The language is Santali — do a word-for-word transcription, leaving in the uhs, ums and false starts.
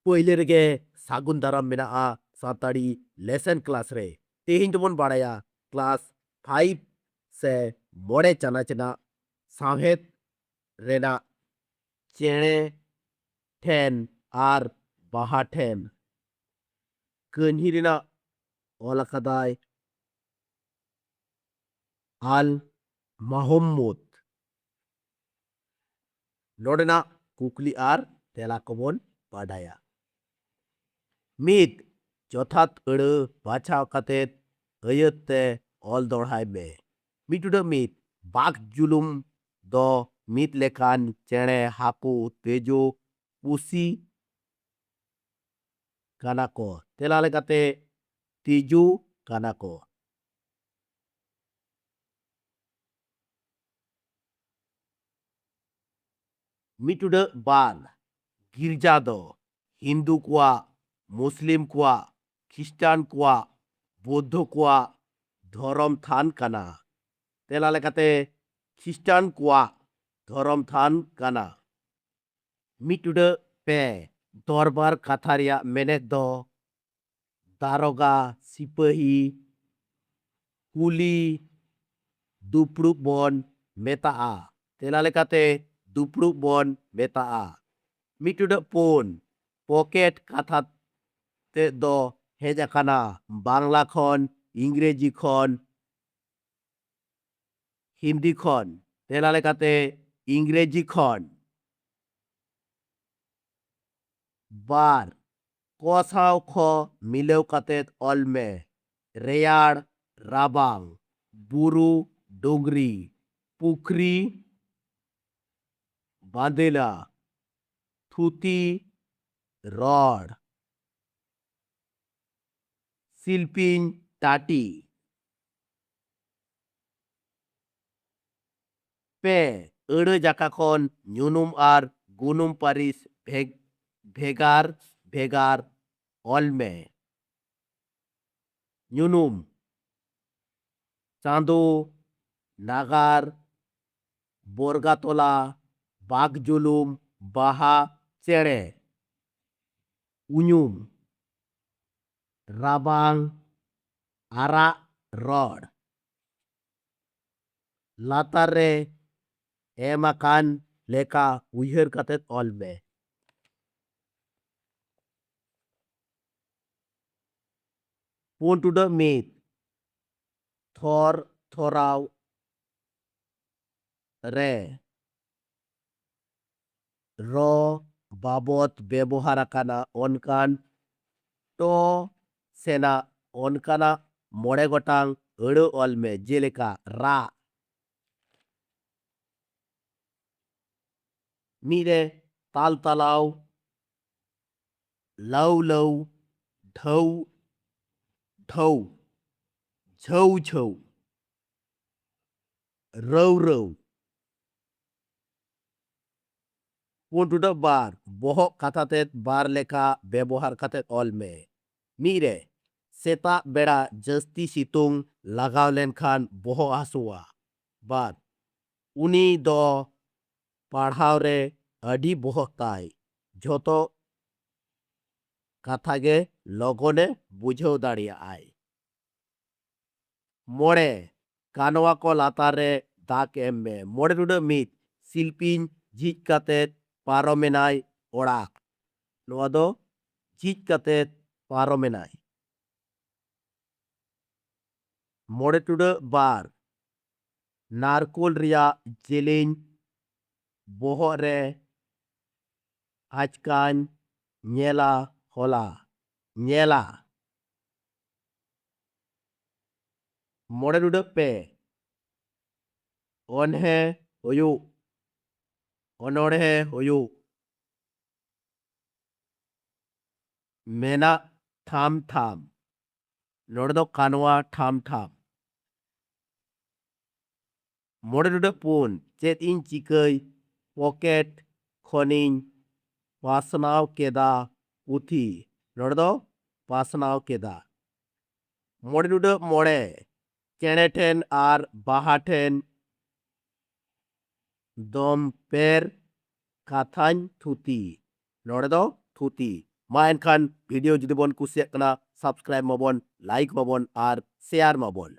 ᱯᱟᱹᱭᱞᱟᱹ ᱨᱮᱜᱮ ᱥᱟᱹᱜᱩᱱ ᱫᱟᱨᱟᱢ ᱢᱮᱱᱟᱜᱼᱟ ᱥᱟᱱᱛᱟᱲᱤ ᱞᱮᱥᱚᱱ ᱠᱞᱟᱥ ᱨᱮ᱾ ᱛᱮᱦᱮᱧ ᱫᱚᱵᱚᱱ ᱵᱟᱲᱟᱭᱟ ᱠᱞᱟᱥ ᱯᱷᱟᱭᱤᱵᱷ ᱥᱮ ᱢᱚᱬᱮ ᱪᱟᱱᱟᱪ ᱨᱮᱱᱟᱜ ᱥᱟᱶᱦᱮᱫ ᱨᱮᱱᱟᱜ ᱪᱮᱬᱮ ᱴᱷᱮᱱ ᱟᱨ ᱵᱟᱦᱟ ᱴᱷᱮᱱ᱾ ᱠᱟᱹᱦᱱᱤ ᱨᱮᱱᱟᱜ ᱚᱞ ᱟᱠᱟᱫᱟᱭ ᱟᱞ ᱢᱟᱦᱢᱩᱫ᱾ ᱱᱚᱰᱮᱱᱟᱜ ᱠᱩᱠᱞᱤ ᱟᱨ ᱛᱮᱞᱟ ᱠᱚᱵᱚᱱ ᱵᱟᱰᱟᱭᱟ᱾ ᱢᱤᱫ, ᱡᱚᱛᱷᱟᱛ ᱟᱹᱲᱟᱹ ᱵᱟᱪᱷᱟᱣ ᱠᱟᱛᱮ ᱟᱹᱭᱟᱹᱛ ᱛᱮ ᱚᱞ ᱫᱚᱦᱲᱟᱭ ᱢᱮ᱾ ᱢᱤᱫ ᱴᱩᱰᱟᱹᱜ ᱢᱤᱫ, ᱵᱟᱜᱽ ᱡᱩᱞᱩᱢ ᱫᱚ ᱢᱤᱫ ᱞᱮᱠᱟᱱ ᱪᱮᱬᱮ, ᱦᱟᱹᱠᱩ, ᱛᱮᱡᱩ, ᱯᱩᱥᱤ ᱠᱟᱱᱟ ᱠᱚ᱾ ᱛᱮᱞᱟ ᱞᱮᱠᱟᱛᱮ ᱛᱤᱡᱩ ᱠᱟᱱᱟ ᱠᱚ᱾ ᱢᱤᱫ ᱴᱩᱰᱟᱹᱜ ᱵᱟᱨ, ᱜᱤᱨᱡᱟ ᱫᱚ ᱦᱤᱱᱫᱩ ᱠᱚᱣᱟᱜ, ᱢᱩᱥᱞᱤᱢ ᱠᱚᱣᱟᱜ, ᱠᱷᱨᱤᱥᱴᱟᱱ ᱠᱚᱣᱟᱜ, ᱵᱳᱫᱽᱫᱷᱚ ᱠᱚᱣᱟᱜ ᱫᱷᱚᱨᱚᱢ ᱛᱷᱟᱱ ᱠᱟᱱᱟ᱾ ᱛᱮᱞᱟ ᱞᱮᱠᱟᱛᱮ ᱠᱷᱨᱤᱥᱴᱟᱱ ᱠᱚᱣᱟᱜ ᱫᱷᱚᱨᱚᱢ ᱛᱷᱟᱱ ᱠᱟᱱᱟ᱾ ᱢᱤᱫ ᱴᱩᱰᱟᱹᱜ ᱯᱮ, ᱫᱚᱨᱵᱟᱨ ᱠᱟᱛᱷᱟ ᱨᱮᱭᱟᱜ ᱢᱮᱱᱮᱛ ᱫᱚ ᱫᱟᱨᱚᱜᱟ, ᱥᱤᱯᱟᱹᱦᱤ, ᱠᱩᱞᱤ, ᱫᱩᱯᱲᱩᱵ ᱵᱚᱱ ᱢᱮᱛᱟᱜᱼᱟ᱾ ᱛᱮᱞᱟ ᱞᱮᱠᱟᱛᱮ ᱫᱩᱯᱲᱩᱵ ᱵᱚᱱ ᱢᱮᱛᱟᱜᱼᱟ᱾ ᱢᱤᱫ ᱴᱩᱰᱟᱹᱜ ᱯᱩᱱ, ᱯᱚᱠᱮᱴ ᱠᱟᱛᱷᱟ ᱛᱮᱫ ᱫᱚ ᱦᱮᱡ ᱟᱠᱟᱱᱟ ᱵᱟᱝᱞᱟ ᱠᱷᱚᱱ, ᱤᱝᱨᱮᱡᱤ ᱠᱷᱚᱱ, ᱦᱤᱱᱫᱤ ᱠᱷᱚᱱ᱾ ᱛᱮᱞᱟ ᱞᱮᱠᱟᱛᱮ ᱤᱝᱨᱮᱡᱤ ᱠᱷᱚᱱ᱾ ᱵᱟᱨ, ᱠᱚ ᱥᱟᱶ ᱠᱷᱚ ᱢᱤᱞᱟᱹᱣ ᱠᱟᱛᱮ ᱚᱞ ᱢᱮ᱾ ᱨᱮᱭᱟᱲ, ᱨᱟᱵᱟᱝ, ᱵᱩᱨᱩ, ᱰᱩᱝᱨᱤ, ᱯᱩᱠᱷᱨᱤ, ᱵᱟᱸᱫᱮᱞᱟ, ᱛᱷᱩᱛᱤ, ᱨᱚᱲ, ᱥᱤᱞᱯᱤᱧ, ᱴᱟᱹᱴᱤ᱾ ᱯᱮ, ᱟᱹᱲᱟᱹ ᱡᱟᱠᱟ ᱠᱷᱚᱱ ᱧᱩᱱᱩᱢ ᱟᱨ ᱜᱩᱱᱩᱢ ᱯᱟᱹᱨᱤᱥ ᱵᱷᱮᱜ-, ᱵᱷᱮᱜᱟᱨ ᱵᱷᱮᱜᱟᱨ ᱚᱞ ᱢᱮ᱾ ᱧᱩᱱᱩᱢ: ᱪᱟᱸᱫᱚ, ᱱᱟᱜᱟᱨ, ᱵᱚᱨᱜᱟᱛᱚᱞᱟ, ᱵᱟᱜᱽᱡᱩᱞᱩᱢ, ᱵᱟᱦᱟ, ᱪᱮᱬᱮ᱾ ᱩᱧᱩᱢ, ᱨᱟᱵᱟᱝ, ᱟᱨᱟᱜ ᱨᱚᱲ᱾ ᱞᱟᱛᱟᱨ ᱨᱮ ᱮᱢ ᱟᱠᱟᱱ ᱞᱮᱠᱟ ᱩᱭᱦᱟᱹᱨ ᱠᱟᱛᱮ ᱚᱞ ᱢᱮ᱾ ᱯᱩᱱ ᱴᱩᱰᱟᱹᱜ ᱢᱤᱫ, ᱛᱷᱚᱨ ᱛᱷᱚᱨᱟᱣ ᱨᱮ ᱨᱚ ᱵᱟᱵᱚᱫ ᱵᱮᱵᱚᱦᱟᱨ ᱟᱠᱟᱱᱟ ᱚᱱᱠᱟᱱ ᱴᱚ ᱥᱮᱱᱟᱜ ᱚᱱᱠᱟᱱᱟᱜ ᱢᱚᱬᱮ ᱜᱚᱴᱟᱝ ᱟᱹᱲᱟᱹ ᱚᱞ ᱢᱮ, ᱡᱮᱞᱮᱠᱟ ᱨᱟᱜ, ᱢᱤᱫ ᱨᱮ ᱛᱟᱞ ᱛᱟᱞᱟᱣ, ᱞᱟᱹᱣ ᱞᱟᱹᱣ, ᱰᱷᱟᱹᱣ ᱰᱷᱟᱹᱣ, ᱡᱷᱟᱹᱣ ᱡᱷᱟᱹᱣ, ᱨᱟᱹᱣ ᱨᱟᱹᱣ᱾ ᱯᱩᱱ ᱴᱩᱰᱟᱹᱜ ᱵᱟᱨ, ᱵᱚᱦᱚᱜ ᱠᱟᱛᱷᱟ ᱛᱮᱫ ᱵᱟᱨ ᱞᱮᱠᱟ ᱵᱮᱵᱚᱦᱟᱨ ᱠᱟᱛᱮᱫ ᱚᱞ ᱢᱮ᱾ ᱢᱤᱫ ᱨᱮ, ᱥᱮᱛᱟᱜ ᱵᱮᱲᱟ ᱡᱟᱹᱥᱛᱤ ᱥᱤᱛᱩᱝ ᱞᱟᱜᱟᱣ ᱞᱮᱱᱠᱷᱟᱱ ᱵᱚᱦᱚᱜ ᱦᱟᱹᱥᱩᱣᱟ᱾ ᱵᱟᱨ, ᱩᱱᱤ ᱫᱚ ᱯᱟᱲᱦᱟᱣ ᱨᱮ ᱟᱹᱰᱤ ᱵᱚᱦᱚᱜ ᱛᱟᱭ, ᱡᱷᱚᱛᱚ ᱠᱟᱛᱷᱟ ᱜᱮ ᱞᱚᱜᱚᱱᱮ ᱵᱩᱡᱷᱟᱹᱣ ᱫᱟᱲᱮᱭᱟᱜᱼᱟᱭ᱾ ᱢᱚᱬᱮ, ᱠᱟᱱᱣᱟ ᱠᱚ ᱞᱟᱛᱟᱨ ᱨᱮ ᱫᱟᱜᱽ ᱮᱢ ᱢᱮ᱾ ᱢᱚᱬᱮ ᱴᱩᱰᱟᱹᱜ ᱢᱤᱫ, ᱥᱤᱞᱯᱤᱧ ᱡᱷᱤᱡ ᱠᱟᱛᱮ ᱯᱟᱨᱚᱢᱮᱱᱟᱭ ᱚᱲᱟᱜ᱾ ᱱᱚᱣᱟ ᱫᱚ ᱡᱷᱤᱡ ᱠᱟᱛᱮ ᱯᱟᱨᱚᱢᱮᱱᱟᱭ᱾ ᱢᱚᱬᱮ ᱴᱩᱰᱟᱹᱜ ᱵᱟᱨ, ᱱᱟᱨᱠᱳᱞ ᱨᱮᱭᱟᱜ ᱡᱮᱞᱮᱧ ᱵᱚᱦᱚᱜ ᱨᱮ ᱟᱪᱠᱟᱧ ᱧᱮᱞᱟ ᱦᱚᱞᱟ, ᱧᱮᱞᱟ᱾ ᱢᱚᱬᱮ ᱴᱩᱰᱟᱹᱜ ᱯᱮ, ᱚᱱᱦᱮ ᱦᱩᱭᱩᱜ, ᱚᱱᱚᱬᱦᱮ ᱦᱩᱭᱩᱜ, ᱢᱮᱱᱟᱜ ᱴᱷᱟᱢ ᱴᱷᱟᱢ᱾ ᱱᱚᱰᱮ ᱫᱚ ᱠᱟᱱᱣᱟ ᱴᱷᱟᱢ ᱴᱷᱟᱢ᱾ ᱢᱚᱬᱮ ᱴᱩᱰᱟᱹᱜ ᱯᱩᱱ, ᱪᱮᱫ ᱤᱧ ᱪᱤᱠᱟᱹᱭ? ᱯᱚᱠᱮᱴ ᱠᱷᱚᱱᱤᱧ ᱯᱟᱥᱱᱟᱣ ᱠᱮᱫᱟ ᱯᱩᱛᱷᱤ᱾ ᱱᱚᱰᱮ ᱫᱚ ᱯᱟᱥᱱᱟᱣ ᱠᱮᱫᱟ᱾ ᱢᱚᱬᱮ ᱴᱩᱰᱟᱹᱜ ᱢᱚᱬᱮ, ᱪᱮᱬᱮ ᱴᱷᱮᱱ ᱟᱨ ᱵᱟᱦᱟ ᱴᱷᱮᱱ ᱫᱚᱢᱯᱮᱨ ᱠᱟᱛᱷᱟᱧ ᱛᱷᱩᱛᱤ᱾ ᱱᱚᱰᱮ ᱫᱚ ᱛᱷᱩᱛᱤ᱾ ᱢᱟ ᱮᱱᱠᱷᱟᱱ video ᱡᱩᱫᱤ ᱵᱚᱱ ᱠᱩᱥᱤᱭᱟᱜ ᱠᱟᱱᱟ, subscribe ᱢᱟᱵᱚᱱ, like ᱢᱟᱵᱚᱱ ᱟᱨ share ᱢᱟᱵᱚᱱ᱾